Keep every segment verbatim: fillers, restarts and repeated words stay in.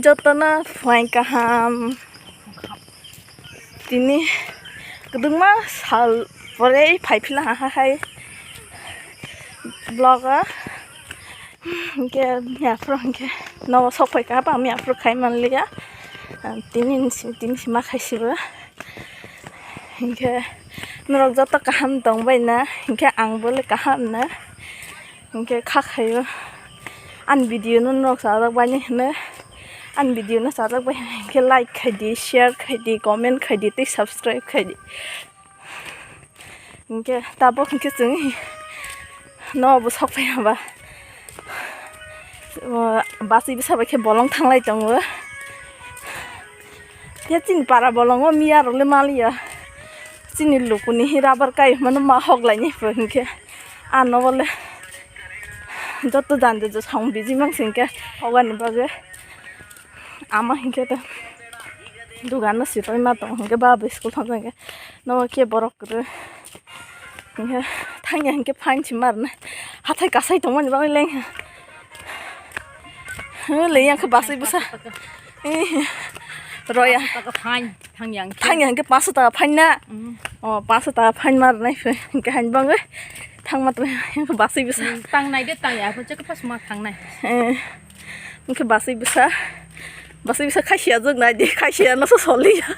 Jotono phuaing kaham. Tini kwdwngma sal pore phai phila ha hai vlog o. Hinkhe miyaphuru hinkhe nogo sok phai kha, bang miyaphuru khai manliya. Tini si, tini si ma khai sibo. Hinkhe norok joto kaham tong bai na, hinkhe ang bo le kaham na. Hinkhe kha khaio. Ani video no norok chajak bai ni hwnwi, ani video no chajak bai hinkhe like khai di, share khai di, comment khai di, tei subscribe khai di. Hinkhe tabuk hinkhe chwng no bo sok phai ba. Basui bwsa bai khe bolong thanglai tongo. Khe chini para bolongo miya rok le maliya. Chini lukuni hi rubber kai mano ma hok lai ni pho hinkhe. Ano bole joto jande jo song biji mang sing khe hogani bagwi. Ama hinkhe to dugan no sitoi ma tong hinkhe ba school thang hinkhe no khe borok kwrwi. Hinkhe thangya hinkhe phan si mar na. Hathai kasai tongmani bagwi leng. Lei yang khe basui bwsa. Eh, roya. Taka phan, thang yang khe. Thang yang khe panso taka phan na. Mm. Oh, panso taka phan mar nai phe. Hinkhe han bang eh. Thang mat yang khe basui bwsa. Mm, tang nai de tang ya, khe pas ma thang nai. Eh. Hinkhe basui bwsa. Basui bwsa khasia jwk nai di, khasia no so soliya.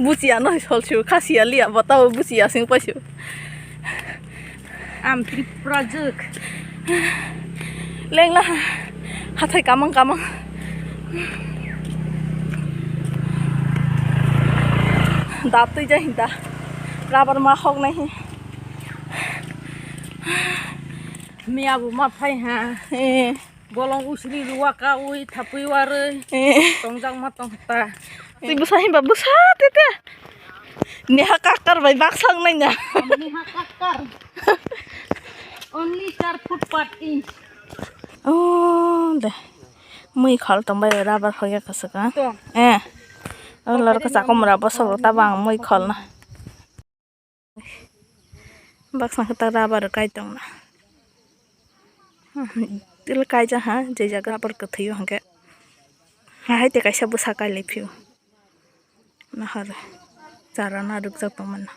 Buchiya no sol su, khasia liya, botao buchiya sing pasu. Am Tripura jwk. Lengla hathai kamang kamang. Da twi ja hinda. Rubber ma hok nai hi. Miya bu ma phai ha. Eh. Bolong usri ruwa ka ui thapui warui. Eh. Tongjak ma tong ta. Twi bwsa himba bwsa tete. Neha kakar bai baksa wngnai na. Neha kakar. Only char foot pat inch. Oh, de. Mui khol tong bai rubber hoya kasaka. To. Eh. Oh, lor ka chakom ra bosok ta bang mui khol na. Baksa khe ta rubber kai tong na. Tila kaijak ha, je jaga rubber kwthwi o hinkhe. Hai te kaisa bwsa kai lai phio. Nahar chara na rwkjak tong mano.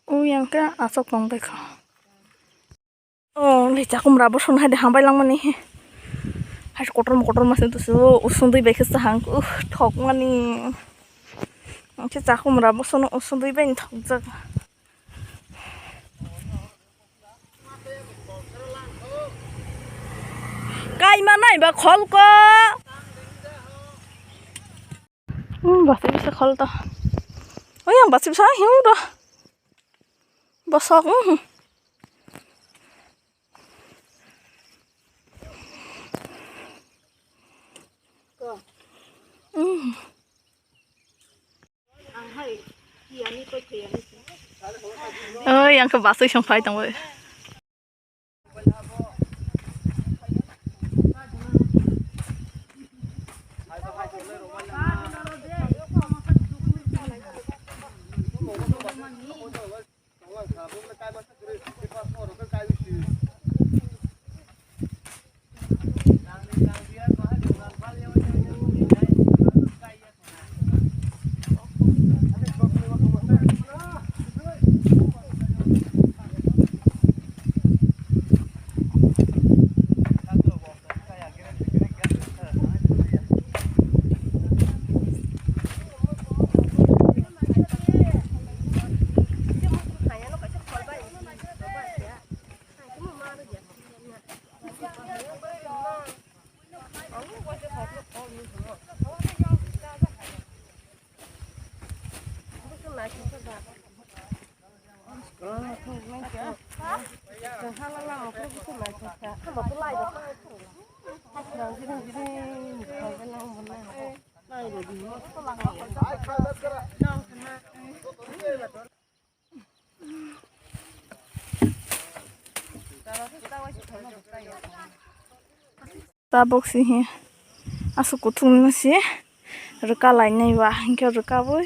Uyang khe aswk tong bai kha. Oh, le chakum rabo sono hai de hambai langmani. Hai kotor kotor ma se dusu usung dui bai khe sahang. Uh, thok mani. Ang khe chakum rabo sono usung dui bai thok jak. Kai ma nai ba khol ko. Hmm, basi bisa khol to. Oh, yang basi bisa hiu do. Bosok, hmm. Hmm. Oi, yang khe basui song phai tong bai. Tabuk si hi aswk kuthukno si rwka lainai ba, hinkhe rwkabwi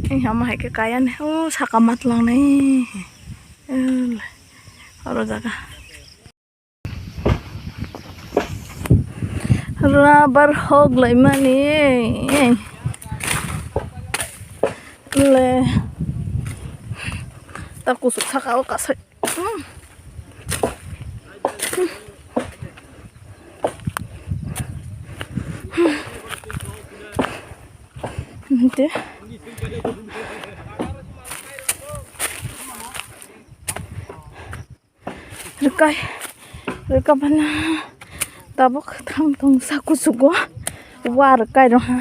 Ei hama hai khe kaya ni, o saka matlang nai. Oro jaga. Rubber hok lai mani. Le. Ta kusuk saka o kasai. Ente. Rwkai, rwka bana tabuk thang tong sa kusugo. Wa rwkai rw ha.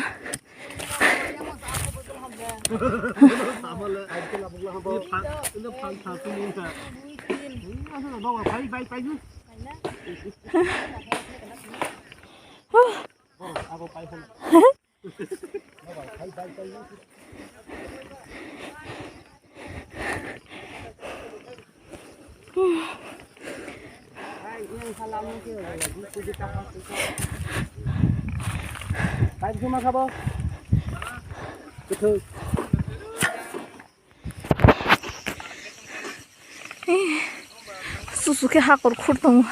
Susu khe hakor khur tongo.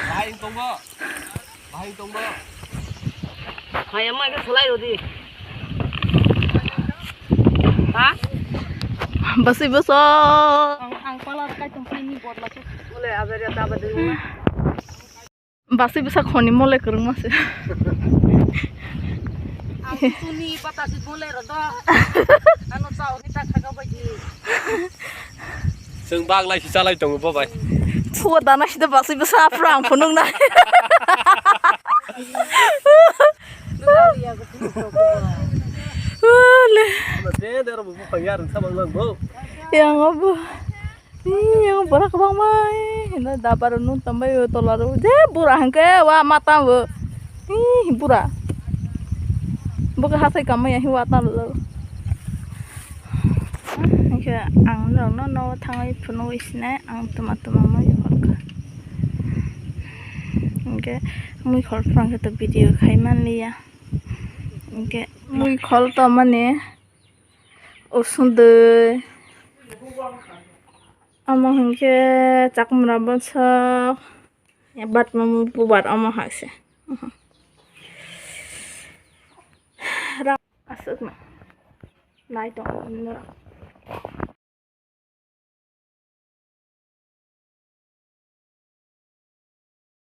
Bahai tongbo. Bahai tongbo. Hai, ama khe khlai rodi. Ha? Basi basa. Ang, ang pala kai tong kai ni bot la. Ole, ajar ya, taba de. Basi bwsa khoni mole kwrwngma se. Ang suni pata si mole rw do. Ano chao ni ta khaga bai di. Chwng bak lai si chalai tongo bo bai. Phuo dana si da basi bwsa phra ang phunuk nai. Ole. Ano de de ro bu phang ya rung sa bang lang bo. Yang obo. Ih, yang bura kwbangma, ih, hino dabar nung tambai o tola ro. Je bura hwnkhe wa ma tamo. Ih, bura. Bo khe hasai kamai ya, wa tamo. Hwnkhe ang norokno no thangwi phunugwi sinai, ang tuma tuma mui horkha. Hwnkhe mui horphang khe to video khai manliya. Hwnkhe mui khol to mani. Usung dui. Omo hwnkhe chakmra bwswk. Batma bubar omo hai se. Aswkno. Nai tongo norok.